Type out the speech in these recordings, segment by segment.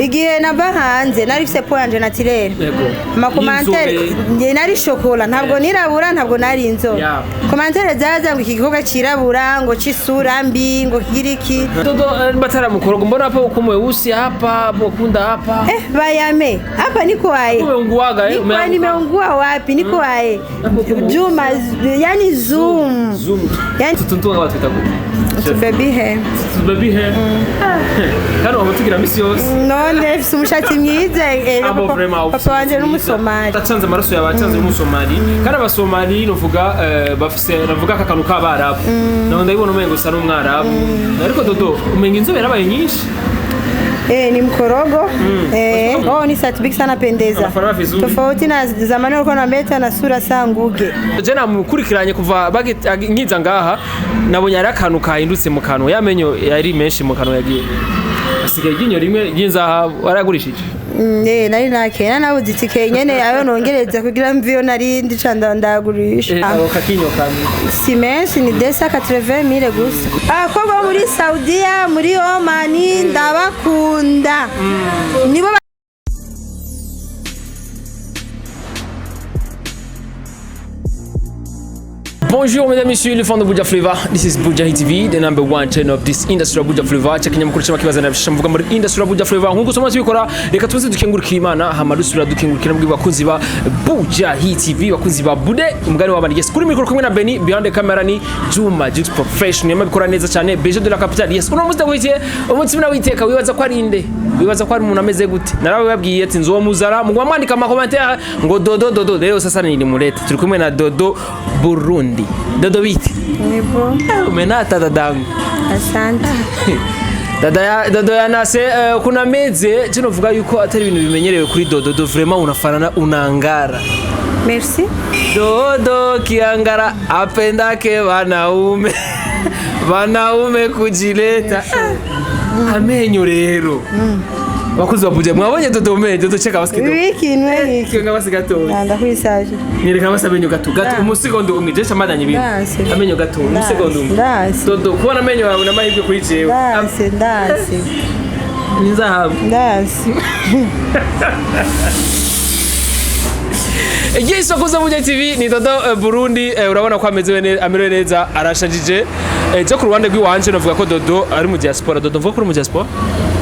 Igihe nava hanze nari mfise peau yanje naturelle. Yego. Ama commentaires Y'inzobe. nge nari chocolat, ntabwo nirabura, ntabwo nari inzobe. Commentaires zaza ngo iki gikorwa cirabura, ngo c'isura mbi, ngo kigira iki. Dodo, bataramukoroga mbona hapo uko mweusi hapa hapo kunda hapa. Eh, bayame hapa niko aye. Umeunguaga eh? Niko nimeungua wapi? Niko aye. Juma, yani zoom. Zoom. Yani Tutuntu nga batwita gute? Baby hair. Baby hair. Kandi waba misi yose. None mfise umushatsi mwiza, Abo vraiment papa wanje n'umusomali. Acanze amaraso yawe, acanze n'umusomali. Kandi abasomali novuga bafise navuga aka kantu k'abarabu. Naho ndabibona umengo usa n'umwarabu. Ariko Dodo umenga inzobe yarabaye nyinshi. Eh, ni mkorogo. Eh, oh, ni satibik sana pendeza. Anafanana vizuri. Tofauti na zamani walikuwa wanameta na sura saa nguge. Je namukurikiranye kuva nkiza ngaha nabonye ari akantu kahindutse mu kanwa, yamenyo yari menshi mu kanwa yagiye asigaye iryinyo rimwe ry'inzahabu waragurishije. Eh, nari nakena nabuze itike nyene ayo nongereza kugira mviyo nari ndi ca ndagurisha. Ako kakinyo kamwe Si menshi, ni 280 mille gusa. Abakobwa bo muri Saudiya, muri Omani, ndabakunda. Nibo. Bonjour mesdames et messieurs, les fans de Buja Flavor. This is Buja Hit TV, the number one channel of this industry of Buja Flavor. Check inyamakuru cyangwa kibazana bishisha mvuga muri industry of Buja Flavor. Nkuko usoma tubikora, reka tuze dukengurukira Imana, hama dusubira dukengurukira mbwi bakunzi ba Buja Hit TV, bakunzi ba Bude, umugani w'abandi. Yes, kuri mikoro kumwe na Benny, behind the camera ni Juma Jux Professional. Yama bikora neza cyane, Beje de la Capitale. Yes, uno munsi ndagwitiye, umutsima witeka wibaza ko ari inde? Wibaza ko ari umuntu ameze gute? Narababwiye ati nzo muzara, mugwa mwandika ama commentaire ngo Dodo Dodo. Rero sasa ni murete. Turi kumwe na Dodo Burundi. Dodo bite? Nibo. Umenata dadangu. Asante. Dada ya Dodo ya nase kuna meze kino vuga yuko atari ibintu bimenyerewe kuri Dodo. Dodo vraiment unafanana, unangara. Merci. Dodo kiangara apendake wanaume wanaume kujileta amenyo rero. Bakuzi babuja mwabonye Dodo menyo Dodo cheka basi kidogo. Wiki nwe iki. Kinga basi gato. Ndakwisaje. Nyereka basi amenyo gato gato umusegondo umwe je chamadanye ibintu. Ndase. Amenyo gato umusegondo umwe. Ndase. Dodo kubona amenyo yawe n'amahirwe kuri jewe. Ndase, ndase. Ni zahabu. Ndase. Igihe isoko za Buja TV ni Dodo Burundi, urabona ko ameze amerewe neza, arashajije. Cyo ku ruhande rw'iwanje navuga ko Dodo ari mu diaspora. Dodo mvuga ko uri mu diaspora?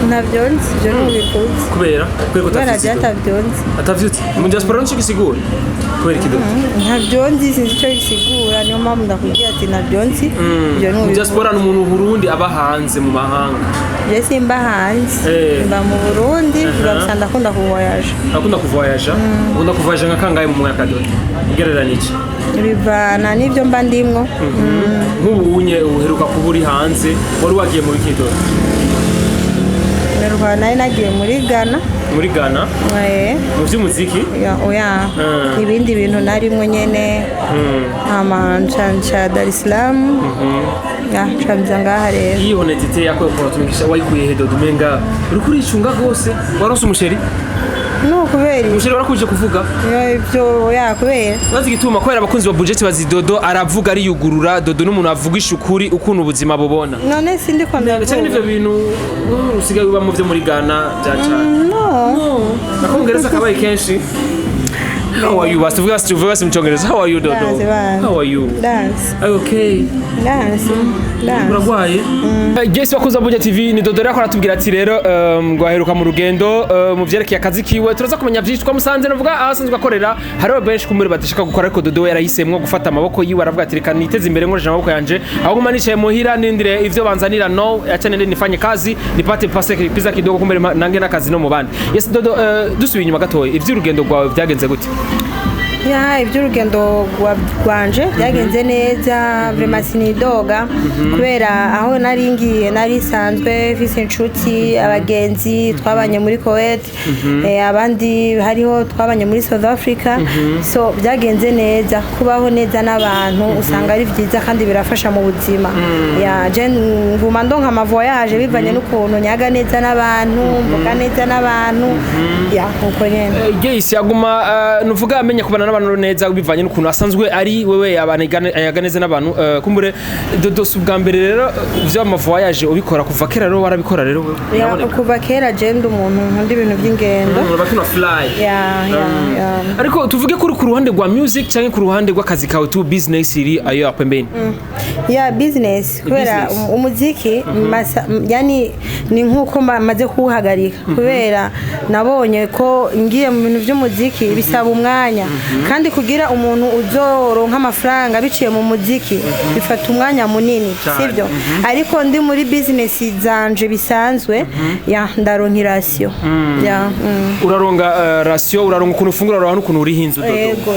Ntabyo nzi, ibyo ntubikuze. Kubera kubera ko Kubera utavyutse. byatabyo nzi. Atavyutse. Mu diaspora nico gisigura. Kubera iki Dodo? Ntabyo nzi, sinzi icyo bisigura, niyo mpamvu ndakubwira ati ntabyo nzi, ibyo Mu ntubikuze. diaspora ni umuntu Burundi aba hanze mu mahanga. Je simba hanze. Mba mu Burundi, gusa ndakunda kuvoyaje. Akunda kuvoyaja. Ukunda kuvoyaja nka kangahe mu mwaka Dodo? Ugereranije. Bivana n'ibyo mba ndimwo. Nk'ubu unye uheruka kuba uri hanze, wari wagiye muri ki Dodo? Mperuka nari nagiye muri Ghana. Muri Ghana? Eh. Mu vy'umuziki? Ya, oya. Ibindi bintu narimwo nyene. Hama nca nca Dar es Salaam. Ya, nca nza ngaha rero. Iyi honnêteté yako yo kutumikisha wayikuye he Dodo? Umenga uriko uricunga gose, waronse umusheri? No, kubera iki? Umusheri warakuje kuvuga? Yo, ibyo ya kubera. Bazi igituma kubera abakunzi ba budget bazi Dodo aravuga ariyugurura. Dodo n'umuntu avugisha ukuri ukuntu ubuzima bubona. None sindiko Cyane ndavuga. n'ivyo bintu usigaye uba mu vyo muri Ghana bya cyane. No. Nakongereza kabaye kenshi. How are you? Basi tuvuga basi tuvuga basi mu Cyongereza. How are you Dodo? Dance, basi. How are you? Dance. Are you okay? Dance. Dance. Uragwaye? Yes, bakunzi ba Buja TV, ni Dodo rero aratubwira ati rero ngo aheruka mu rugendo mu vyerekeye akazi kiwe. Turaza kumenya byinshi twamusanze navuga aho asanzwe akorera. Hariho benshi kumuri badashaka gukora, ariko Dodo we yarahisemwo gufata amaboko yiwe, aravuga ati reka niteze imbere nkoresheje amaboko yanje, aho guma nicaye muhira nindire ivyo banzanira. No acha nende nifanye kazi nipate pase pesa kidogo, kumbe nange n'akazi no mu bandi. Yes Dodo, dusubiye inyuma gatoya, ivy'urugendo rwawe byagenze gute? Ya, iby'urugendo rwanje byagenze neza, vraiment sinidoga, kubera aho nari ngiye nari sanzwe mfise inshuti, abagenzi twabanye muri Kuwait, abandi hariho twabanye muri South Africa, so byagenze neza. Kubaho neza n'abantu usanga ari byiza kandi birafasha mu buzima. Ya, je nguma ndonka ama voyage bivanye n'ukuntu nyaga neza n'abantu, mvuga neza n'abantu, ya, uko nyene. Geyisi aguma nuvuga amenya kubana. n'abantu neza bivanye n'ukuntu asanzwe ari wewe, abantu ayaga neza n'abantu. Kumbure Dodo, si ubwa mbere rero vy'ama voyage ubikora, kuva kera rero warabikora rero wewe? Ya, Biraboneka. kuva kera je ndi umuntu nkunda ibintu by'ingendo. Urabakina fly. Ya. Ariko tuvuge kuri ku ruhande rwa music canke ku ruhande rw'akazi kawe tu, business iri ayo ya pembeni? Ya, business, kubera Business. umuziki yani ni nkuko maze kuwuhagarika, kubera nabonye ko ngiye mu bintu by'umuziki bisaba umwanya, kandi kugira umuntu uzoronka amafaranga biciye mu muziki bifata umwanya munini. Cyane. Sibyo? Ariko ndi muri business zanje bisanzwe, ya, ndaronka i ration ya. Uraronga ration, uraronga ukuntu ufungura, uraronga n'ukuntu uriha inzu, Dodo. Yego.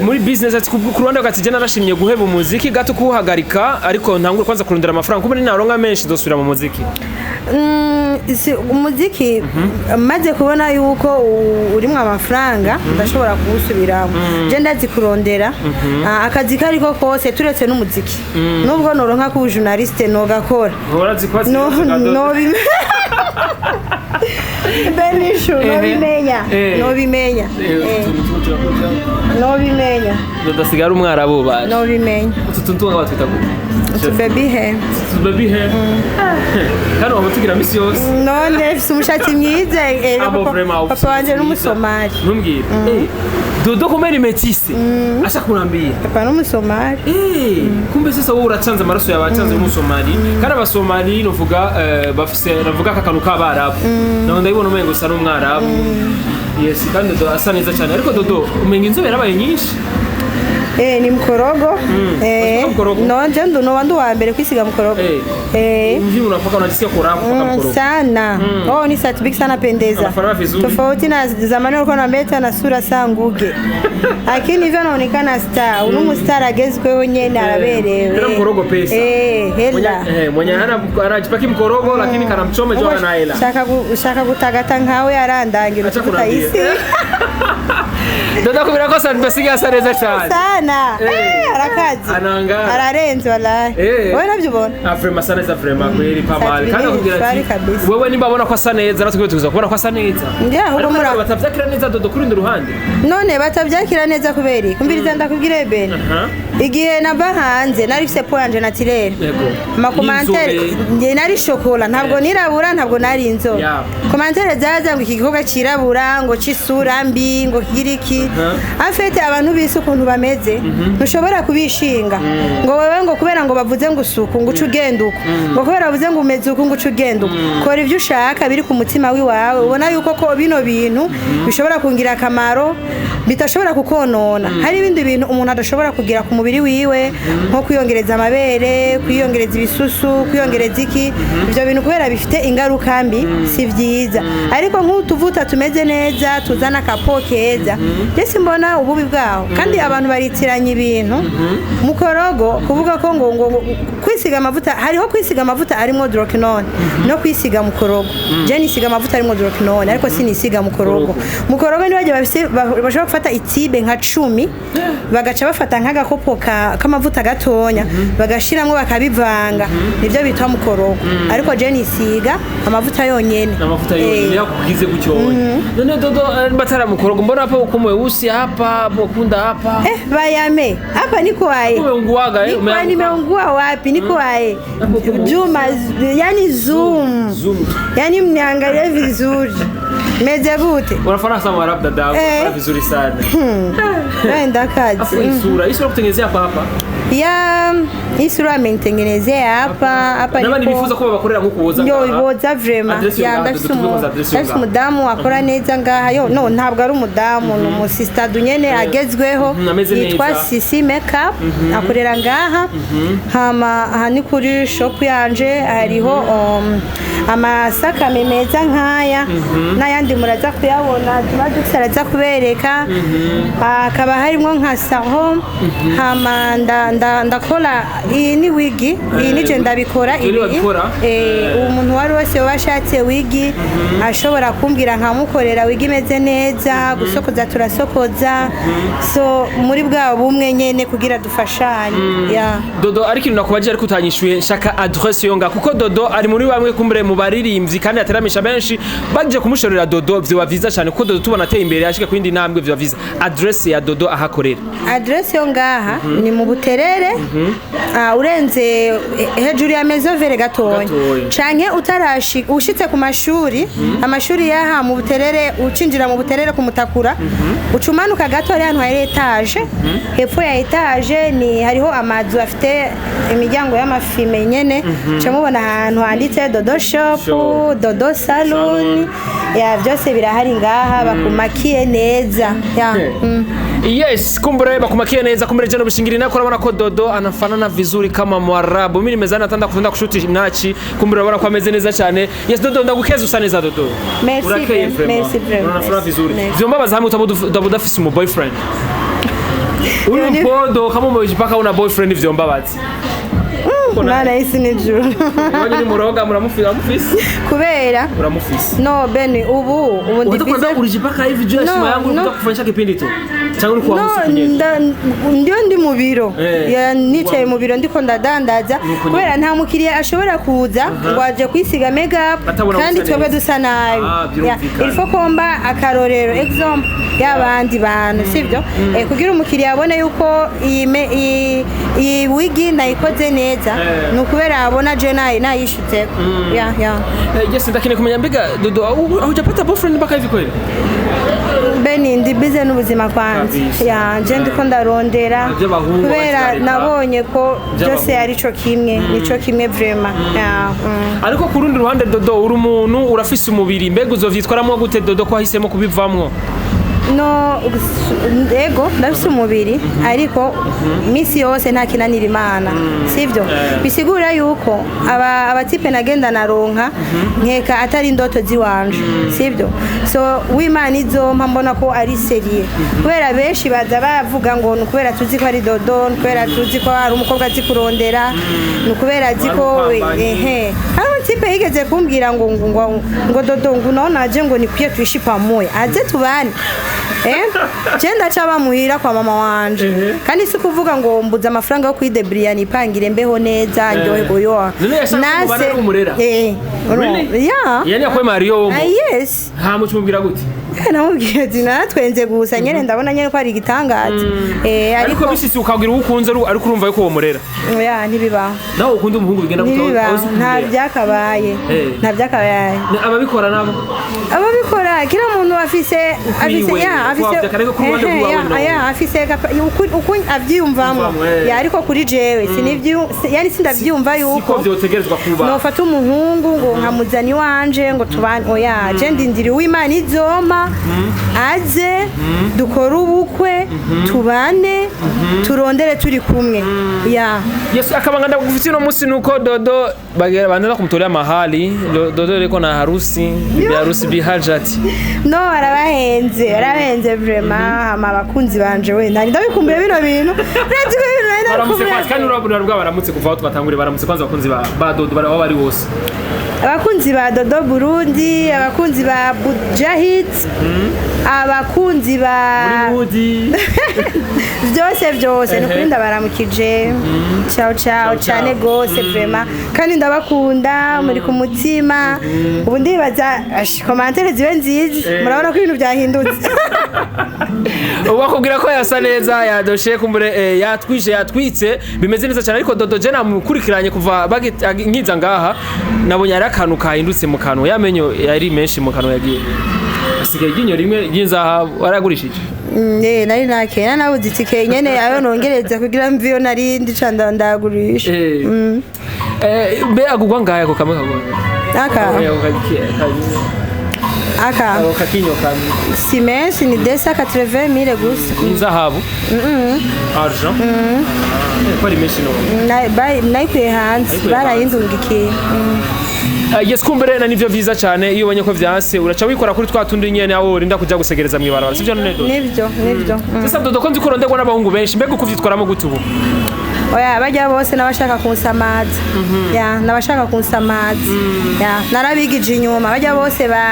Muri business, ati ku ruhande rw'ati je narashimye guheba umuziki gato, kuwuhagarika, ariko ntangure kwanza kurondera amafaranga, kuko ninaronka menshi nzosubira mu muziki. Umuziki maze kubona yuko urimwo amafaranga, ndashobora kuwusubiramo. Je ndazi kurondera. Akazi kariko kose turetse n'umuziki, nubwo noronka kuba journaliste nogakora. Urazi ko No, no, benishu, nobimenya. Nobimenya. Nobimenya. Dodo ari umwarabu baje. Nobimenya. Utu tuntu nga batwita gute? Utu baby hair. Utu baby hair kandi waba tugira misi yose. None mfise umushatsi mwiza. Abo vraiment Papa wanje n'umusomali. Ntumbwire. Dodo kumbe ni métisse, asha kurambia. Papa n'umusomali. Kumbe sasa wowe uracanze amaraso yawe, acanze n'umusomali, kandi abasomali novuga bafise navuga aka kantu k'abarabu, naho ndabibona umengo usa n'umwarabu. Yes, kandi Dodo asa neza cyane, ariko Dodo umenga inzobe yarabaye nyinshi. Ni mkorogo. Unasikia mkorogo? No, je ndo no wandu wa mbere kwisiga mkorogo. Mvi unapaka, unajisikia kuraha kupaka mkorogo? Sana. Oh, ni satibik sana, pendeza. Anafanana vizuri. Tofauti na zamani walikuwa wanameta na sura saa nguge. Lakini hivyo anaonekana star. Uno star agezweho nyene, araberewe. Tena mkorogo pesa. Hela. Mwenye hana anajipaki mkorogo lakini kanamchome jo ana hela. Shaka gutagata nkawe arandangira Acha kunambia. utayisi. Dodo kubira ko basigaye asa neza cyane. Sana. Arakazi. Anangara. Ararenze wallahi. Wewe navyo ubona? Ah, vraiment asa neza, vraiment kweli pas mal. Satibik Kandi akubwira shwari ati kabisa. wewe nimba abona ko asa neza, natwe tuza kubona ko asa neza. Yeah, ahubwo Ariko batavyakira neza, Dodo, kuri rundi ruhande. None batabyakira neza kubera iki? Umviriza ndakubwire, Ben. Igihe nava hanze nari mfise peau yanje naturelle. Ama commentaires, Y'inzobe. njye nari chocolat, ntabwo nirabura, ntabwo nari inzobe. Commentaires zaza ngo iki gikorwa cirabura, ngo c'isura mbi, ngo kigira iki. En fait abantu bise ukuntu bameze, ntushobora kubishinga ngo wewe ngo kubera ngo bavuze ngo usuku ngo uce ugenda uko, ngo kubera bavuze ngo umeze uku ngo uce ugenda uko. Kora ibyo ushaka biri ku mutima wiwawe, ubona yuko ko bino bintu bishobora kungira akamaro, bitashobora kukonona. Hari ibindi bintu umuntu adashobora kugira ku mubiri wiwe, nko kwiyongereza amabere, kwiyongereza ibisusu, kwiyongereza iki. Ibyo bintu kubera bifite ingaruka mbi, si byiza. Ariko nk'utuvuta tumeze neza, tuzana aka peau keza, mbese mbona ububi bwaho. Kandi abantu baritiranya ibintu. Mukorogo, kuvuga ko ngo kwisiga amavuta, hariho kwisiga amavuta arimo hydroquinone no kwisiga mukorogo. Je nisiga amavuta arimo hydroquinone, ariko sinisiga mukorogo. Mukorogo ni bajya bafise bashobora gufata itibe nka 10, bagaca bafata nk'agakopo k'amavuta gatonya, bagashiramwo bakabivanga, nivyo bitwa mukorogo. Ariko je nisiga amavuta yonyene. Amavuta yonyine yakugize gutyo. None Dodo, batara mukorogo, mbona hapa uko mweusi, hapa mukunda hapa? Bayame hapa niko aye. Umeunguaga, eh? Niko nimeungua wapi? Niko aye. Hapo uko mweusi. Juma, yani zoom. Zoom. Yani mniangalie vizuri. Meze gute? Unafanana sana Mwarabu, dada. Unafanana vizuri sana. Wenda Afu kazi. hii sura kutengenezea hapa hapa? Ya, hii sura amenitengenezea hapa hapa. N'abandi bifuza ko babakorera nk'uko woza Yo, ngaha. boza vraiment. Adresse yo Ya, ngaha, ndafise tuvuge kwanza adresse yo ndafise ngaha. umudamu akora neza ngaha. Yo, no, ntabwo ari umudamu, ni umusista nyene agezweho. Ameze Yitwa neza. Sisi Makeup, akorera ngaha. Hama aha ni kuri shop yanje, hariho amasakame meza nkaya n'ayandi muraza kuyabona, tuba dufise araza kubereka. Hakaba harimwo nka saho. Hama Ndakora iyi ni wig, iyi nije ndabikora. Ibyo Ibi babikora? Umuntu wari wese waba ashatse wig ashobora kumbwira nkamukorera wig imeze neza. Gusokoza turasokoza, so muri bwa bumwe nyene kugira dufashanye, yeah. Dodo, ariko ikintu nakubajije ariko utanyishuye, nshaka adresse yo nga, kuko Dodo ari muri bamwe kumbure mu baririmbyi kandi ateramisha benshi baje kumushorera. Dodo vyoba vyiza cyane, kuko Dodo tubona ateye imbere, yashika ku yindi ntambwe, vyoba vyiza adresse ya Dodo ahakorera. Adresse yo ngaha ni mu Buterere, urenze hejuru ya Maison Vert gatoya. Gatoya. Canke utarashi ushitse ku mashuri, amashuri yaha mu Buterere, ucinjira mu Buterere kumutakura, ucumanuka gato hari ahantu hari étage. Hepfo ya étage ni hariho amazu afite imiryango y'amafime nyene, uca mubona ahantu handitse Dodo Shop. Shop. Dodo Salon ya byose birahari ngaha, bakumakiye neza ya. Yes, kumbure bakumakie neza, kumbure jana bishingiri nako urabona ko Dodo anafanana vizuri kama Mwarabu. Mimi nimezana tanda kufunda kushuti nachi, kumbure urabona ko ameze neza cyane. Yes Dodo, ndagukeza, usa neza Dodo. Merci, Urakeye vraiment. vraiment. Merci vraiment. Unafanana vizuri. Merci. Vyombabaza hamwe utaba udafise umu boyfriend. Uyu Yoni- mpodo kama umejipaka una boyfriend, vyombabaza. Mana y'isi n'ijuru. Iwanyu ni muroga, muramufise, uramufise? Kubera Uramufise. no Beni, ubu ndi Unataka busy. kuambia ulijipaka hivi juu ya No, heshima yangu, no. unataka kufanyisha kipindi tu. Cyangwa uri kuwa No, usiku nyene. Ndio ndi mu biro. Ya, nicaye mu biro ndiko ndadandaza. Nuko nyene. Kubera nta mukiriya ashobora kuza ngo aje kwisiga makeup Atabona kandi gusa twebwe neza. dusa nabi. Ah, Ya, birumvikana. il faut komba akarorero, exemple y'abandi bantu, sibyo? Kugira umukiriya abone yuko iyi wig nayikoze neza, ni ukubera abona je nayishizeko, ya. Yes, ndakeneye kumenya, mbega Dodo hujapata boyfriend mpaka hivi kweli? Beni, ndi busy n'ubuzima kwanza. Kabisa. Ya, je ndiko ndarondera Iby'abahungu kubera bakibareka. nabonye ko byose Iby'abahungu. ari co kimwe, nico kimwe vraiment, ya. Ariko ku rundi ruhande Dodo, uri umuntu urafise umubiri, mbega uzovyitwaramwo gute Dodo ko wahisemo kubivamwo? No, ego ndafise umubiri, ariko misi yose nta kinanira Imana, sivyo? Bisigura yuko aba abatype nagenda naronka nkeka atari indoto ziwanje, sivyo? So w'Imana izompa mbona ko ari sérieux, kubera benshi baza bavuga ngo ni ukubera tuzi ko ari Dodo, ni ukubera tuzi ko hari umukobwa azi kurondera, ni ukubera azi ko Ari umupambanyi. Ehe, hari umutipe yigeze kumbwira ngo Dodo, ngo naona aje, ngo nikwiye tuishi pamoja, aze tubane. Je ndaca bamuhira kwa mama wanje, kandi si kuvuga ngo mbuze amafaranga yo kwideburiya, nipangire mbeho neza, ndyoherwe yo. None yashaka ko mubana ari umurera? Eh. Really? Ya. Yani yakwe Mario wo Ah, yes. nta muco umubwira gute? Namubwiye ati natwenze gusa nyene, ndabona nyene ko ari igitangaza, ariko ariko bishitse ukagira uwo ukunze ariko urumva yuko uwo murera? Ya, ntibibaho. Nawe ukunda umuhungu bigenda gute? Ntibibaho. Aho uzi Nta kumurera? byakabaye. Nta byakabaye. Ababikora nabo? Ababikora, kila muntu afise Ukwiwe, ya afise kwavya, ariko ku ruhande ehe, rwawe ya, no. ya afise uku avyiyumvamo. Yumvamwo, Ya, ariko kuri jewe sinivyu, yani sindavyumva siko yuko vyotegerezwa kuba. nofata umuhungu ngo nkamuzana iwanje ngo tubane. Oya, je ndindira uw'Imana izoma, aze dukore ubukwe, tubane, turondere turi kumwe, ya. Yes, akabanga ndagufitiye uno munsi nuko Dodo bagera banza kumtolea mahali. Dodo riko na harusi, bibi harusi bi Hajati. No, barabahenze, barabahenze vraiment. Hama abakunzi banje, we nari ndabikumbuye bino bintu, urazi ko ibintu nari Baramutse ndabikumbuye. kwanza, kandi urabona rwa baramutse kuva aho twatanguriye, baramutse kwanza abakunzi ba Dodo bari aho bari bose. Abakunzi ba Dodo Burundi, abakunzi ba Bujahid, abakunzi ba Muri Mudi. Byose byose, ni ukuri ndabaramukije. Ciao ciao. Ciao, Cyane ciao. gose vraiment, kandi ndabakunda, muri ku mutima. Ubu ndibaza commentaires zibe nziza. Murabona ko ibintu byahindutse. Bakubwira ko yasa neza, yadoshe kumbure, yatwije, yatwitse, bimeze neza cyane. Ariko Dodo, je namukurikiranye kuva nkiza ngaha, nabonye ari akantu kahindutse mu kanwa, yamenyo yari menshi mu kanwa yagiye, asigaye iryinyo rimwe ry'inzahabu waragurishije. Nari nakera nabuze itike nyene ayo nongereza kugira mviyo nari ndi ca ndagurisha. Mbe agugwa ngahe ako kamwe kagwa? Aka? Ako Aka? Ako kakinyo kamwe. Si menshi, ni 280 mille gusa. Inzahabu, argent. Ko ari menshi none? Nayikuye hanze. Nayikuye hanze. Barayindungikiye. Yes, kumbere na nivyo vyiza cyane, iyo ubonye ko vyanse uraca wikora kuri twa tundi nyene aho urinda kuja gusegereza mw'ibarabara, sivyo none Dodo? Nibyo, nibyo. Sasa Dodo, ko nzi ko uronderwa n'abahungu benshi, mbega uko uvyitwaramo gute ubu? Oya, bajya bose n'abashaka kunsamaza. Ya, n'abashaka kunsamaza. Ya, narabigije inyuma bajya bose ba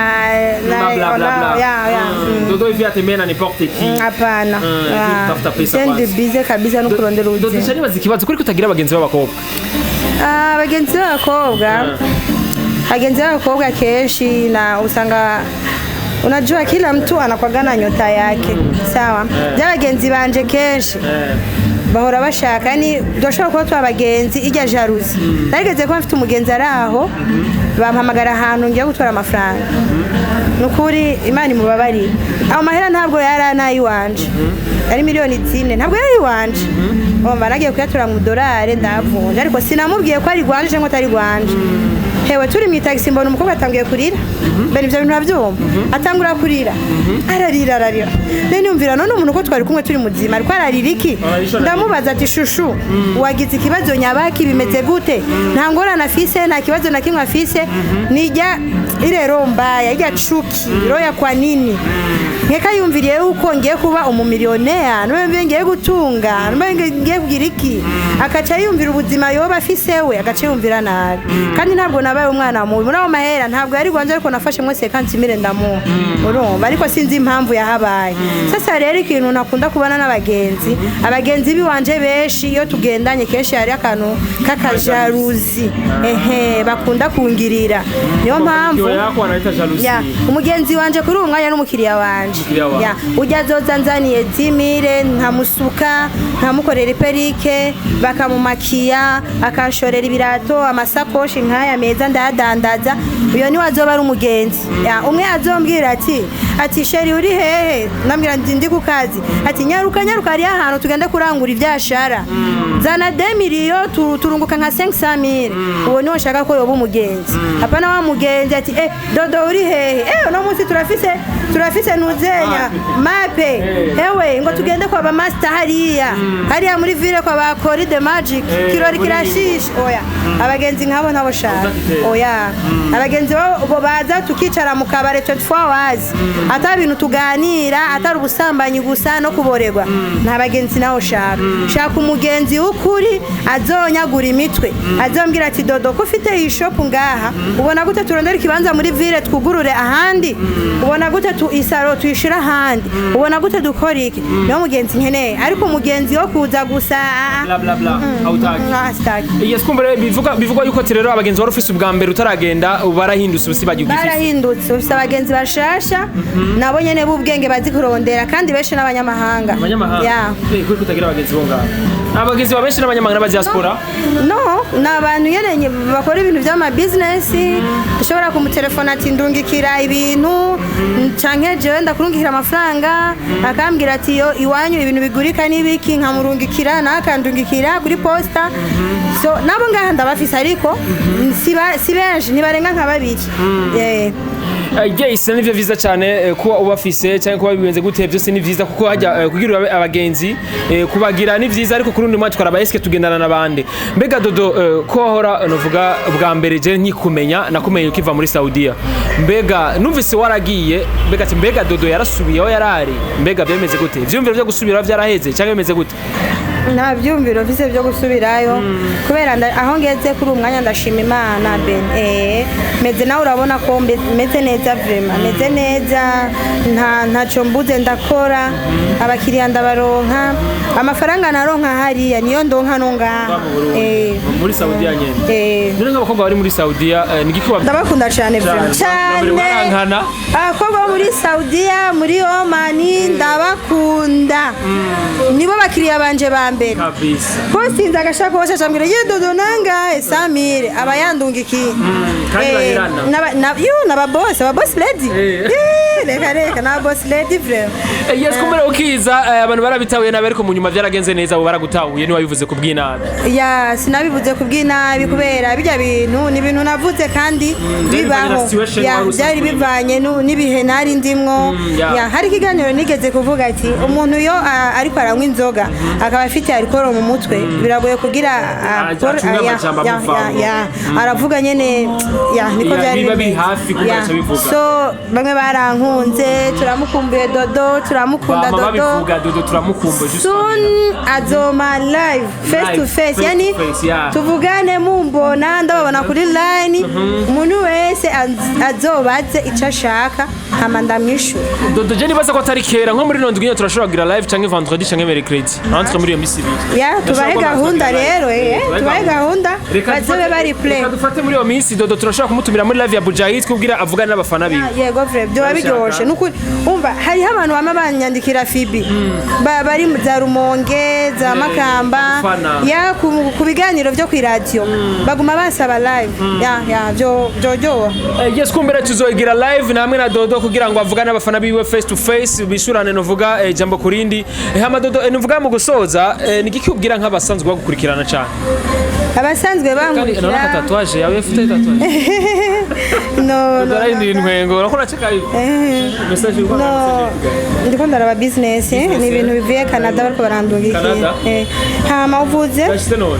Bla, bla, bla, bla. Ya. Dodo hivi atembea na n'importe qui. Hapana. Mm, kutafuta pesa Ndi kwanza. bize kabisa no kurondera Dodo, ubuzima. nibaza ikibazo kuri kutagira abagenzi b'abakobwa. Ah, bagenzi b'abakobwa kenshi na usanga, unajua kila mtu anakuwaga na nyota yake, sawa? By'abagenzi banje kenshi bahora bashaka, yani turashobora kuba tuba abagenzi, ijya jalousie. Narigeze kuba mfite umugenzi ari aho, bampamagara ahantu ngiye gutora amafaranga. Ni ukuri Imana imubabarire, ayo mahera ntabwo yari anayiwanje, yari miliyoni 4, ntabwo yari iwanje. Umva, nagiye kuyatora mu dorari ndavunja, ariko sinamubwiye ko ari rwanje cyangwa atari rwanje. Hewe, turi mu itagisi, mbona umukobwa atangiye kurira. Mbere ibyo bintu urabyumva, atangura kurira, ararira, ararira. None niyumvira, none umuntu ko twari kumwe turi muzima ariko ararira iki? Ararira. Ndamubaza ati: "Chouchou, wagize ikibazo nyabaki? Bimeze gute?" Nta ngorane afise, nta kibazo na kimwe afise. Nijya ile roho mbaya, ijya chuki, roho ya kwa nini nkeka yumviriye yuko ngiye kuba umumiliyoneri, nube ngiye gutunga, nube ngiye kugira iki, akaca yumvira ubuzima yoba afise we, agaca yumvira nabi. Kandi ntabwo nabaye umwana mubi. Muri ayo mahera ntabwo yari rwanje, ariko nafashe mwe 50 mille ndamuha, urumva? Ariko sinzi impamvu yahabaye. Sasa rero ikintu nakunda kubana n'abagenzi, abagenzi biwanje benshi iyo tugendanye kenshi hari akantu k'akajalousie, ehe, bakunda kungirira. Niyo mpamvu Yako anaita jalousie. Ya, umugenzi wanje kuri uwo mwanya n'umukiriya wanje. Umukiriya wawe. Ya, ujya azoza nzaniye 10 mille, nkamusuka, nkamukorera iperike, bakamumakiya, akanshorera ibirato, amasakoshi nk'aya meza, ndayadandaza. Uyo niwe azoba ari umugenzi. Ya, umwe azombwira ati: "Chérie, uri hehe?" Ndambwira ndi ku kazi. Ati: "Nyaruka, nyaruka, hariyo ahantu tugende kurangura ibyashara, zana 2 millions, turunguka nka 500 mille." Uwo niwo nshaka ko yoba umugenzi. Hapana wa mugenzi ati: "Eh, Dodo, uri hehe? Eh, uno munsi turafise ntuzenya mape, ewe ngo tugende kwa ba master hariya hariya muri ville kwa ba Kori the Magic, kirori kirashishe." Oya, abagenzi nkabo ntabo shaka. Oya, abagenzi bo baza tukicara mu kabare 24 hours, ata bintu tuganira atari ubusambanyi gusa no kuborerwa, nta bagenzi nawe shaka. Shaka umugenzi w'ukuri azonyagura imitwe, azombwira ati: "Dodo, ko ufite iyi shop ngaha, ubona gute turondera ikibanza muri ville twugurure ahandi? Ubona gute tu isaro tuyishira ahandi? Ubona gute dukora iki?" Niwo mugenzi nkeneye. Ariko umugenzi wo kuza gusa, ah, ah. Bla bla bla, hautaki. Ah, sitaki. Yes, kumva rero bivugwa yuko ati rero abagenzi wari ufise ubwa mbere utaragenda barahindutse, ubu sibagiye ugifise. Barahindutse, ufise abagenzi bashasha nabo nyene b'ubwenge, bazi kurondera, kandi benshi n'abanyamahanga. Abanyamahanga? Ya. Eh, kuri kutagira abagenzi bo ngaho, abagenzi ba benshi n'abanyamahanga n'aba diaspora? No, ni abantu nyene bakora ibintu by'ama business. Ushobora kumutelefona ati: "Ndungikira ibintu," canke: "Jewe ndakurungikira amafaranga." Akambwira ati: "Yo, iwanyu ibintu bigurika n'ibiki?" Nkamurungikira, nawe akandungikira kuri posta. So nabo ngaha ndabafise, ariko si benshi, ntibarenga nka babiri. Eh. Yes, nivyo vyiza cyane, kuba ubafise cyangwa kuba bibenze gute byose ni vyiza, kuko hajya kugira urabe abagenzi, kubagira ni vyiza, ariko kuri undi mwanya twaraba eske tugendana n'abandi. Mbega Dodo, ko wahora novuga bwa mbere je nkikumenya nakumenye ukiva muri Saudiya, mbega numvise waragiye, mbega ati mbega Dodo yarasubiye aho yarari? Mbega byemeze gute? Ivyumviro byo gusubira vyaraheze cyangwa bimeze gute? Nta byumviro mfise byo gusubirayo, kubera aho ngeze kuri uyu mwanya ndashima Imana. Ben, meze nawe urabona ko meze neza, vraiment meze neza, nta ntacyo mbuze, ndakora, abakiriya ndabaronka, amafaranga naronka hariya niyo ndonka no ngaha. Muri Saudiya nyene? Eh. None nk'abakobwa bari muri Saudiya, ni igiki Ndabakunda cyane, vraiment cyane. Barankana. Abakobwa bo muri Saudiya, muri Omani, ndabakunda, nibo bakiriya banje ba mbere. Kabisa. Postinze agashakoshi acambwira: "Ye Dodo, nangahe?" 100 mille aba yandungikiye. Kandi baherana. Yo, n'aba boss, aba boss lady. Reka reka, n'aba boss lady vraiment. Yes, kumbe ukiza, abantu barabitahuye nabi, ariko mu nyuma byaragenze neza, abo baragutahuye, ntiwabivuze ku bw'inabi. Ya, sinabivuze ku bw'inabi, kubera bijya bintu ni ibintu navuze kandi Byari bivanye na bibaho. situation Ya, wari usanzwe byari urimo. bivanye n'ibihe nari ndimwo. Ya. Ya, hari ikiganiro nigeze kuvuga ati umuntu iyo ariko aranywa inzoga akaba afise afite alcool mu mutwe, biragoye kugira Acunge amajambo amuvamwo. Ya, aravuga nyene, ya, niko byari biba biri bimeze. Hafi kuko aca bivuga. So bamwe barankunze, turamukumbuye Dodo, turamukunda. Bama Dodo babivuga, Dodo turamukumbuye, just soon azoma live face to Live, face, face to yani face, yeah. tuvugane, mumbona, ndababona kuri line. Umuntu wese azobaze icyo ashaka, hama ndamwishura. Dodo, je nibaza ko atari kera, nko muri ndwi nyene turashobora kugira live, canke vendredi canke mercredi, entre muri iyo misi ibiri. Ya, tubahe Ndashobora gahunda kuba rero, tubahe tubahe gahunda, Reka bazobe bari play. Reka dufate muri iyo minsi, Dodo turashobora kumutumira muri live ya Bujahid kugira avugane n'abafana biwe. Yego, vrai, byoba biryoshe nukuri. Umva, hariho abantu bama banyandikira Fibi, bari mu za Rumonge, za Makamba, abafana. Ya, ku biganiro byo ku iradiyo baguma basaba live. Ya, byo byoryoha. Yes, kumbera tuzogira live namwe na Dodo kugira ngo avugane n'abafana biwe face to face, bishurane, novuga jambo kurindi. Hama Dodo, nuvuga mu gusoza, ni giki ubwira nk'abasanzwe bagukurikirana cyane? Abasanzwe Kandi bankurikira naona tatouage yawe, ufite tatouage? No, no. Dore intwengo, urakora cheka yuko message yuko No, ndiko ndaraba business, ni ibintu bivuye Canada bariko barandungikira. Canada? Hama uvuze? Gashite none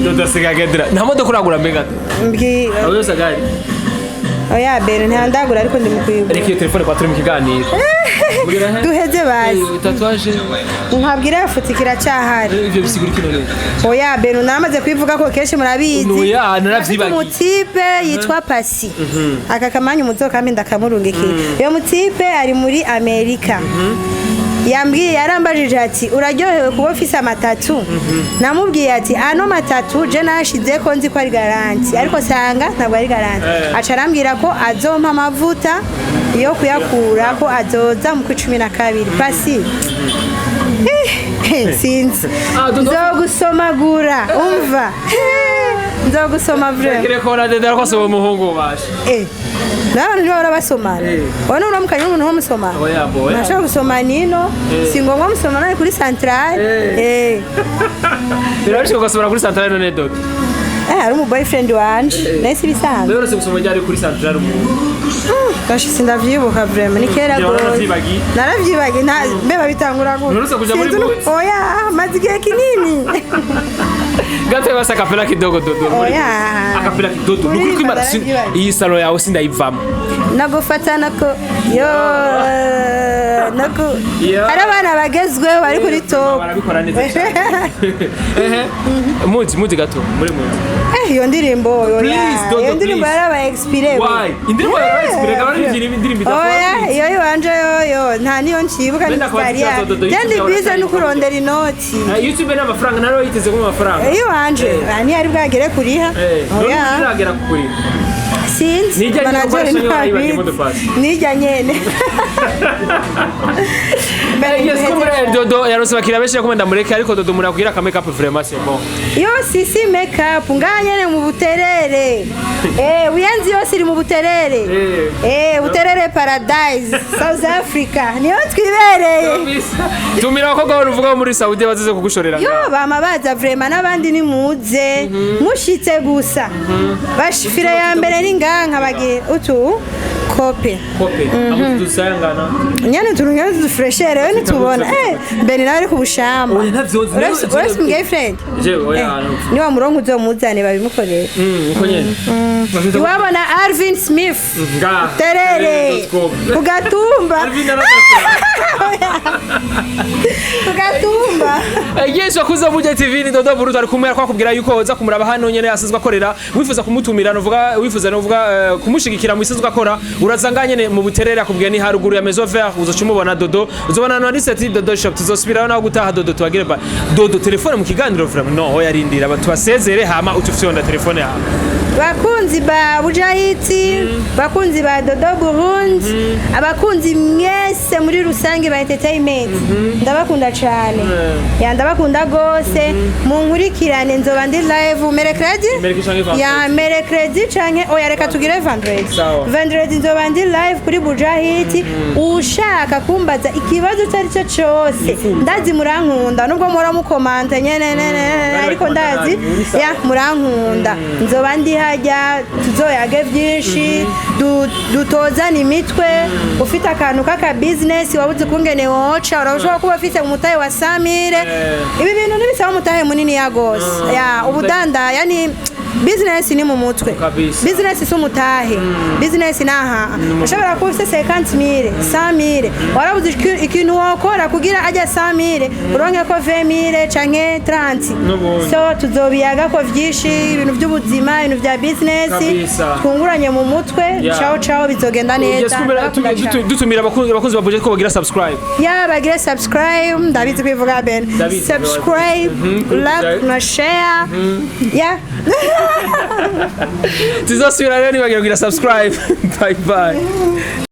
Dodo sigagendera nta modoka uragura mbega? Mbwi Abo yose agari? Oya bere, ntandagura, ariko ndi mu kuyigura. Reka iyo telefone kwa turi mu kiganiro. Mbwira he? Duheze bazi. Tatouage. Nkabwira yafutse, kiracyahari. Ivyo bisigura kino rero? Oya bere, naramaze kubivuga ko kenshi, murabizi. Oya, naravyibagiye. Umutipe yitwa Pasi, aka kamanya umuzokampe ndakamurungikira. Uyo mutipe ari muri Amerika, yambwiye, yarambajije ati: "Uraryohewe kuba ufise amatatu?" Namubwiye ati: "Ano matatu je nashize ko nzi ko ari garantie, ariko sanga ntabwo ari garantie." Aca arambwira ko azompa amavuta yo kuyakura, ko azoza mu kwa 12. Pasi, sinzi. Ah, Dodo- Nzogusomagura, umva, nzogusoma vraiment. Reka na Dodo ariko uwo muhungu basha. N'abantu ntibahora basomana. Wowe nuramukanye n'umuntu wo musomana? Oya, bo, oya. Nashobora gusoma nino, si ngombwa musomana kuri centrale. Birabishika ugasomera kuri centrale none, Dodo? Hari umu boyfriend wanje, nahise ibisanzwe. Biroroshe gusoma ryari kuri centrale umuntu? Gashi, sindavyibuka vraiment, ni kera Ngira gose. waravyibagiye? Naravyibagiye, mbe babitangura gute? Nturutse kuja muri Sinzi booth? Oya, maze igihe kinini. Gato basi acapella kidogo, Dodo, muri Oya. Acapella kidogo, nukuri Kuririmba kwimara naravyibagiye. Iyi salon yawe sindayivamo. Nagufata nako yo nako. Yo. Hari abana bagezweho bari kuri top. Barabikora neza cyane. Ehe, muzi muzi gato muri muzi. Iyo ndirimbo yo Please, Dodo, iyo ndirimbo please. yarabaye expiré we. Why? Indirimbo yarabaye expiré, akaba ari indirimbo idakora. Oya, iyo iwanje yoyo nta niyo nshibuka. Benda kwa Nitariya ikibazo, Dodo, ndi YouTube bize yawe no kurondera inoti. YouTube n'amafaranga nawe yiteze ko amafaranga. Iyo iwanje niyo ari bwagere kuriha. Oya. None uragera kugurira? Sinzi. Nijya nyine Manager gukoresha niyo ntabizi. wayibagiye mot de passe. Nijya nyene. Yes, kumbura Dodo yaronse abakiriya benshi, yakumenda ndamureke, ariko Dodo murakugira aka make up, vraiment c'est bon. Yo, sisi make up ngaha nyene mu Buterere. Buyenzi yose iri mu Buterere. Buterere Paradise, South Africa, niyo twibereye. Tumira abakobwa baruvuga bo muri Saudi bazize kugushorera. Yo, bama baza vraiment, n'abandi nimuze mushitse gusa bashifire ya mbere ni ngaha, nkabagira utu kope. Kope abo dusangana. Nyene utuntu nyene tudufreshere we ntitubona. Beni nawe ari ku bushamba. Oya, ntavyo nzi. Urafise umu girlfriend? Jewe oya. Niwa murongo uzomuzane babimukorere. Uko nyene. Iwabo na Alvin Smith. Nga. Terere ku Gatumba. Alvin naragakora. Ku Gatumba. Yesu akuze. Buja TV, ni Dodo Burutu ari kumwe, akwakubwira yuko uza kumuraba hano nyene asanzwe akorera. Wifuza kumutumira, nuvuga wifuza, nuvuga kumushigikira mu isanzwe akora, uraza nga nyene mu Buterere, akubwira ni haruguru ya Maison Vert, uzoca umubona Dodo, uzobona hano handitse ati Dodo Shop. Tuzosubiraho naho gutaha. Dodo, tubagire ba Dodo telefone mu kiganiro vraiment. No oya, rindira tubasezere, hama utufyonda telefone yawe. Bakunzi ba Bujahiti, bakunzi ba Dodo Burundi, abakunzi mwese muri rusange ba entertainment, ndabakunda cyane. Ya, ndabakunda gose. Munkurikirane, nzoba ndi live mercredi. Mercredi canke vendredi? Ya, mercredi canke oya, reka tugire vendredi. Sawa. Vendredi nzoba Nzoba ndi live kuri Buja Hit. Ushaka kumbaza ikibazo icyo ari cyo cyose, ndazi murankunda, nubwo muhora mukomanta nyene nene, ariko ndazi ya murankunda. Nzoba ndi hajya, tuzoyage byinshi, dutozane imitwe. Ufite akantu k'aka business wabuze ukungene woca, urashobora kuba ufite umutahe wa 100 000. Ibi bintu ntibisaba umutahe munini ya gose ya ubudanda, yani business ni mu mutwe. Business si umutahe, business ni aha ushobora kuba ufite 50 000, 100 000, warabuze ikintu wokora kugira ajya 100 000 uronke ko 20 000 canke 30. N'ubundi. So tuzobiyaga ko vyinshi, ibintu by'ubuzima, ibintu bya business, twunguranye mu mutwe. Ciao ciao, bizogenda neza. Yes, kumbe Ndabakunda cane. Dutumira abakunzi ba Buja ko bagira subscribe. Ya, bagire subscribe, ndabizi kwivuga ben. Ndabizi. Subscribe, like na share ya. Tuzosubira rero, nibagira kugira subscribe. Bye bye.